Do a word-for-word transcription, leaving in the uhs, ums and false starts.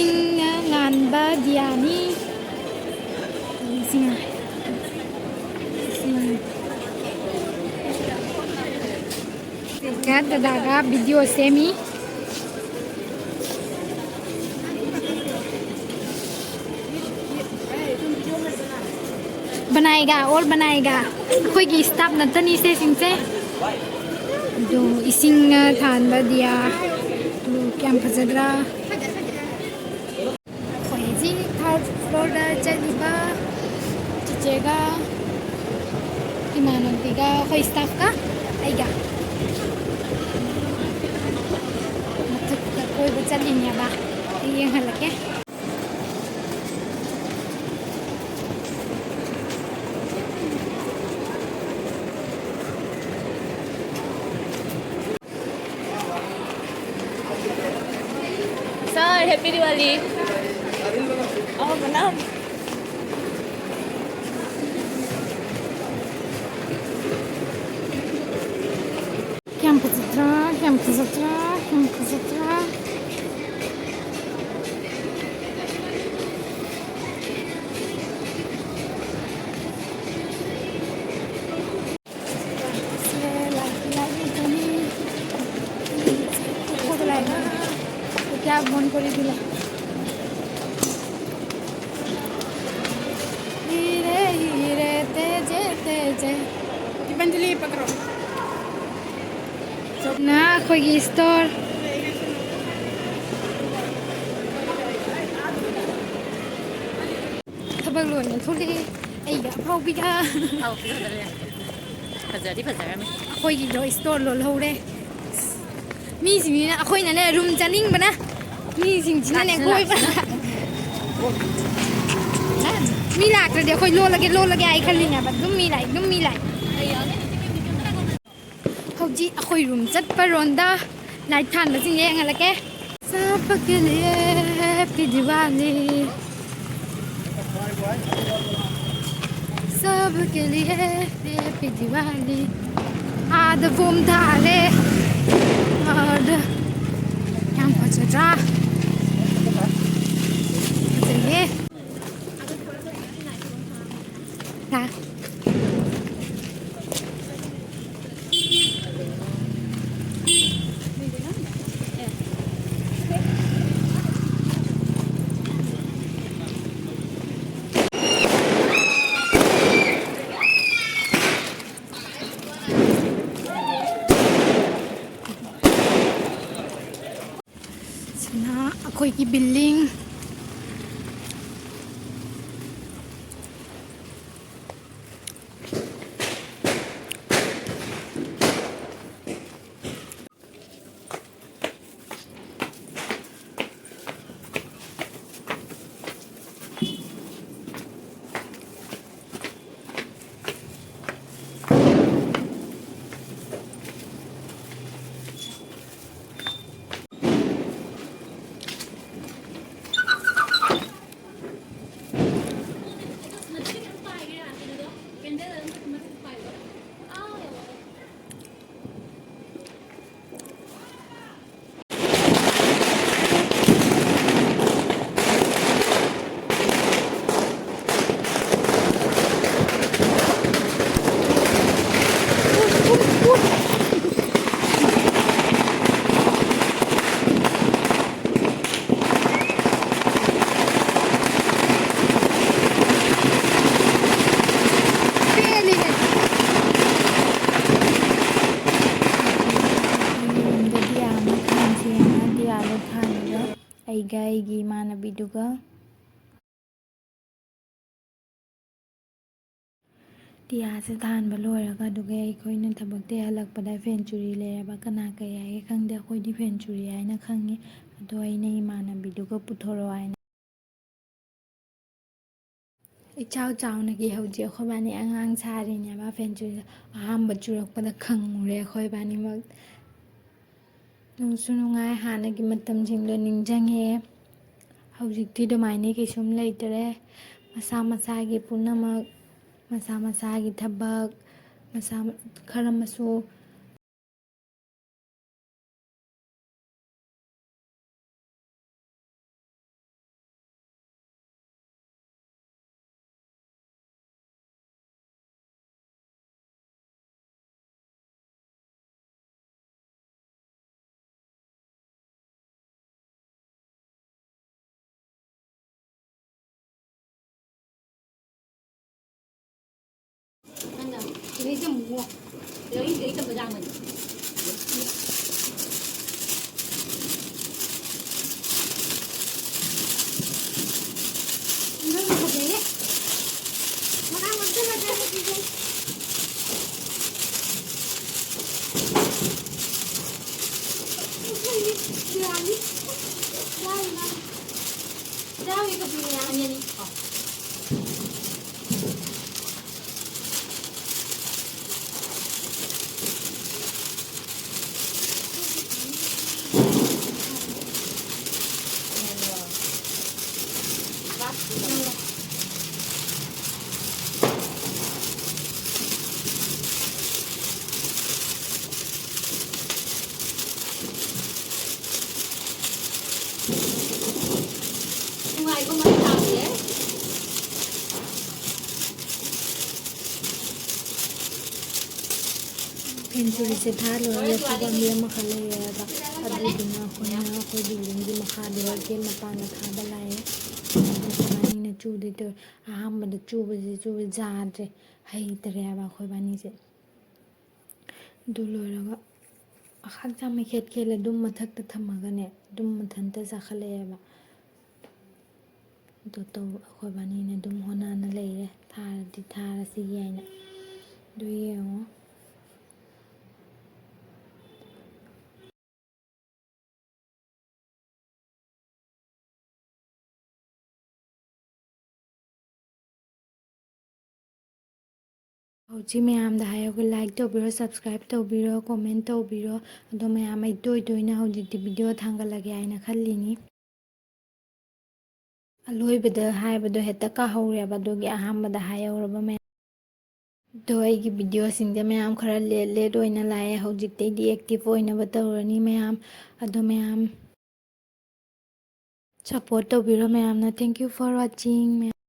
ꯏꯁꯤꯡꯅ ꯉꯥꯟꯕ ꯗꯤꯌꯥꯅꯤ꯫ ꯏꯁꯤꯡ ꯉꯥꯟ-, ꯏꯁꯤꯡ ꯉꯥꯟ-, ꯁꯤꯒ ꯗꯗꯥꯒ ꯚꯤꯗꯤꯑꯣ ꯁꯦꯝꯃꯤ꯫ ꯕꯅꯥꯏꯒ, ꯑꯣꯜ ꯕꯅꯥꯏꯒ꯫ ꯑꯩꯈꯣꯏꯒꯤ ꯁ꯭ꯇꯥꯐ ꯉꯥꯛꯇꯅꯤ ꯁꯦꯁꯤꯡꯁꯦ꯫ ꯑꯗꯣ ꯏꯁꯤꯡ ꯊꯥꯟꯕ ꯗꯤꯌꯥ꯫ ꯑꯗꯨ ꯀꯌꯥꯝ ꯐꯖꯗ꯭ꯔꯥ? ꯑꯩꯈꯣꯏ ꯍꯧꯖꯤꯛ ꯊꯥꯔꯠ ꯐ꯭ꯂꯣꯔꯗ ꯆꯠꯂꯤꯕ ꯆꯤꯆꯦꯒ ꯏꯃꯥꯟꯅꯕꯤꯒ ꯑꯩꯈꯣꯏ ꯁ꯭ꯇꯥꯐꯀ ꯑꯩꯒ ꯃꯊꯛꯇ ꯀꯣꯏꯕ ꯆꯠꯂꯤꯅꯦꯕ꯫ ꯑꯩ ꯌꯦꯡꯍꯜꯂꯛꯀꯦ꯫ Sir, happy Diwali. Oh, प्रणाम। ꯀꯌꯥꯝ ꯐꯖꯗ꯭ꯔꯥ, ꯀꯌꯥꯝ ꯐꯖꯗ꯭ꯔꯥ, ꯀꯌꯥꯝ ꯐꯖꯗ꯭ꯔꯥ꯫ क्या मन कर दिला। ꯅ ꯑꯩꯈꯣꯏꯒꯤ store꯫ ꯊꯕꯛ ꯂꯣꯏꯅ ꯊꯣꯛꯂꯛꯑꯦ ꯑꯩꯒ ꯑꯐꯥꯎꯕꯤꯒ꯫ ꯑꯧ, ꯐꯖꯔꯦ꯫ ꯐꯖꯗꯤ ꯐꯖꯔꯝꯃꯦ꯫ ꯑꯩꯈꯣꯏꯒꯤꯗꯣ store ꯂꯣꯜꯍꯧꯔꯦ꯫ ꯃꯤꯁꯤꯡꯁꯤꯅ, ꯑꯩꯈꯣꯏꯅꯅꯦ room ꯆꯠꯅꯤꯡꯕꯅ, ꯃꯤꯁꯤꯡꯁꯤꯅꯅꯦ ꯂꯥꯛꯁꯤꯅ, ꯀꯣꯏꯕ꯫ ꯂꯥꯛꯁꯤꯅ꯫ ꯃꯤ ꯂꯥꯛꯇ꯭ꯔꯗꯤ ꯑꯩꯈꯣꯏ ꯂꯣꯜꯂꯒꯦ, ꯂꯣꯜꯂꯒꯦ ꯍꯥꯏ ꯈꯜꯂꯤꯅꯦꯕ꯫ ꯑꯗꯨꯝ ꯃꯤ ꯂꯥꯛꯏ, ꯑꯗꯨꯝ ꯃꯤ ꯂꯥꯛꯏ꯫ ꯍꯧꯖꯤꯛ ꯑꯩꯈꯣꯏ room ꯆꯠꯄ ꯔꯣꯟꯗ light ꯊꯥꯟꯕꯁꯤꯡ ꯌꯦꯡꯍꯜꯂꯛꯀꯦ꯫ ꯁꯕ ꯀꯦ ꯂꯤꯌꯦ ꯍꯦꯄꯤ ꯗꯤꯋꯥꯂꯤ, ꯁꯕ ꯀꯦ ꯂꯤꯌꯦ ꯍꯦꯄꯤ ꯗꯤꯋꯥꯂꯤ꯫ ꯑꯥꯗ ꯕꯣꯝ ꯊꯥꯔꯦ꯫ ꯑꯥꯗ ꯌꯥꯝ ꯐꯖꯗ꯭ꯔꯥ? ꯐꯖꯩꯌꯦ꯫ ꯂꯥꯛ꯫ ꯁꯤꯅ ꯑꯩꯈꯣꯏꯒꯤ building꯫ ꯑꯩꯒ ꯑꯩꯒꯤ ꯏꯃꯥꯟꯅꯕꯤꯗꯨꯒ꯫ ꯇꯤꯌꯥꯁꯦ ꯊꯥꯟꯕ ꯂꯣꯏꯔꯒ, ꯑꯗꯨꯒ ꯑꯩꯈꯣꯏꯅ ꯊꯕꯛꯇꯩ ꯍꯜꯂꯛꯄꯗ ꯐꯦꯟ ꯆꯨꯔꯤ ꯂꯩꯔꯕ꯫ ꯀꯅꯥ ꯀꯩ ꯍꯥꯏꯒꯦ ꯈꯪꯗꯦ, ꯑꯩꯈꯣꯏꯗꯤ ꯐꯦꯟ ꯆꯨꯔꯤ ꯍꯥꯏꯅ ꯈꯪꯉꯤ꯫ ꯑꯗꯣ ꯑꯩꯅ ꯏꯃꯥꯟꯅꯕꯤꯗꯨꯒ ꯄꯨꯊꯣꯔꯛꯑꯣ ꯍꯥꯏꯅ꯫ ꯏꯆꯥꯎ ꯆꯥꯎꯅꯒꯤ ꯍꯧꯖꯤꯛ ꯑꯩꯈꯣꯏꯕꯥꯅꯤ ꯑꯉꯥꯡ ꯁꯥꯔꯤꯅꯦꯕ꯫ ꯐꯦꯟ ꯆꯨꯔꯤꯗꯣ ꯑꯍꯥꯟꯕ ꯆꯨꯔꯛꯄꯗ ꯈꯪꯉꯨꯔꯦ ꯑꯩꯈꯣꯏꯕꯥꯅꯤꯃꯛ꯫ ꯅꯨꯡꯁꯨ ꯅꯨꯡꯉꯥꯏ, ꯍꯥꯟꯅꯒꯤ ꯃꯇꯝꯁꯤꯡꯗꯣ ꯅꯤꯡꯁꯤꯡꯉꯦ꯫ ꯍꯧꯖꯤꯛꯇꯤ ꯑꯗꯨꯃꯥꯏꯅ ꯀꯩꯁꯨꯝ ꯂꯩꯇꯔꯦ꯫ ꯃꯁꯥ ꯃꯁꯥꯒꯤ ꯄꯨꯝꯅꯃꯛ, ꯃꯁꯥ ꯃꯁꯥꯒꯤ ꯊꯕꯛ, ꯃꯁꯥ ꯈꯔ ꯑꯃꯁꯨ꯫ ꯅꯨꯡꯉꯥꯏꯕ ꯃꯩ ꯂꯥꯛꯑꯦ꯫ ꯐꯦꯟ ꯆꯨꯔꯤꯁꯦ ꯊꯥ ꯂꯣꯏꯔꯒ ꯄꯥꯝꯕꯤ ꯑꯃꯈꯛ ꯂꯩꯔꯦꯕ꯫ ꯑꯗꯨꯗꯨꯅ ꯑꯩꯈꯣꯏꯅ ꯑꯩꯈꯣꯏ buildingꯒꯤ ꯃꯈꯥꯗ ꯒꯦꯠ ꯃꯄꯥꯟꯗ ꯊꯥꯕ ꯂꯥꯛꯑꯦ꯫ ꯑꯗꯨꯃꯥꯏꯅ ꯆꯨꯗꯣꯏ ꯇꯧꯋꯦ꯫ ꯑꯍꯥꯟꯕꯗ ꯆꯨꯕꯁꯦ ꯆꯨꯕ ꯌꯥꯗ꯭ꯔꯦ, ꯍꯩꯇ꯭ꯔꯦꯕ ꯑꯩꯈꯣꯏꯕꯥꯅꯤꯁꯦ꯫ ꯑꯗꯨ ꯂꯣꯏꯔꯒ ꯍꯛꯆꯥꯡ ꯃꯩꯈꯦꯠ ꯈꯦꯠꯂꯦ ꯑꯗꯨꯝ ꯃꯊꯛꯇ ꯊꯝꯃꯒꯅꯦ ꯑꯗꯨꯝ ꯃꯊꯟꯇ ꯆꯥꯈꯠꯂꯛꯑꯦꯕ꯫ ꯑꯗꯣ ꯇꯧ ꯑꯩꯈꯣꯏꯕꯥꯅꯤꯅ ꯑꯗꯨꯝ ꯍꯣꯠꯅꯅ ꯂꯩꯔꯦ꯫ ꯊꯥꯔꯗꯤ ꯊꯥꯔꯁꯤꯒꯤ ꯍꯥꯏꯅ꯫ ꯑꯗꯨ ꯌꯦꯡꯉꯣ꯫ ꯍꯧꯖꯤꯛ ꯃꯌꯥꯝꯗ ꯍꯥꯏꯍꯧꯒꯦ, like ꯇꯧꯕꯤꯔꯣ, subscribe ꯇꯧꯕꯤꯔꯣ, comment ꯇꯧꯕꯤꯔꯣ꯫ ꯑꯗꯣ ꯃꯌꯥꯝ ꯑꯩ ꯇꯣꯏ ꯇꯣꯏꯅ ꯍꯧꯖꯤꯛꯇꯤ video ꯊꯥꯡꯒꯠꯂꯒꯦ ꯍꯥꯏꯅ ꯈꯜꯂꯤꯅꯤ꯫ ꯑꯂꯣꯏꯕꯗ ꯍꯥꯏꯕꯗꯣ ꯍꯦꯛꯇ ꯀꯥꯍꯧꯔꯦꯕ, ꯑꯗꯨꯒꯤ ꯑꯍꯥꯟꯕꯗ ꯍꯥꯏꯍꯧꯔꯕ ꯃꯌꯥꯝ꯫ ꯑꯗꯣ ꯑꯩꯒꯤ videoꯁꯤꯡꯁꯦ ꯃꯌꯥꯝ ꯈꯔ late late ꯑꯣꯏꯅ ꯂꯥꯛꯑꯦ꯫ ꯍꯧꯖꯤꯛꯇꯩꯗꯤ active ꯑꯣꯏꯅꯕ ꯇꯧꯔꯅꯤ ꯃꯌꯥꯝ꯫ ꯑꯗꯣ ꯃꯌꯥꯝ support ꯇꯧꯕꯤꯔꯣ ꯃꯌꯥꯝꯅ꯫ Thank you for watching ꯃꯌꯥꯝ꯫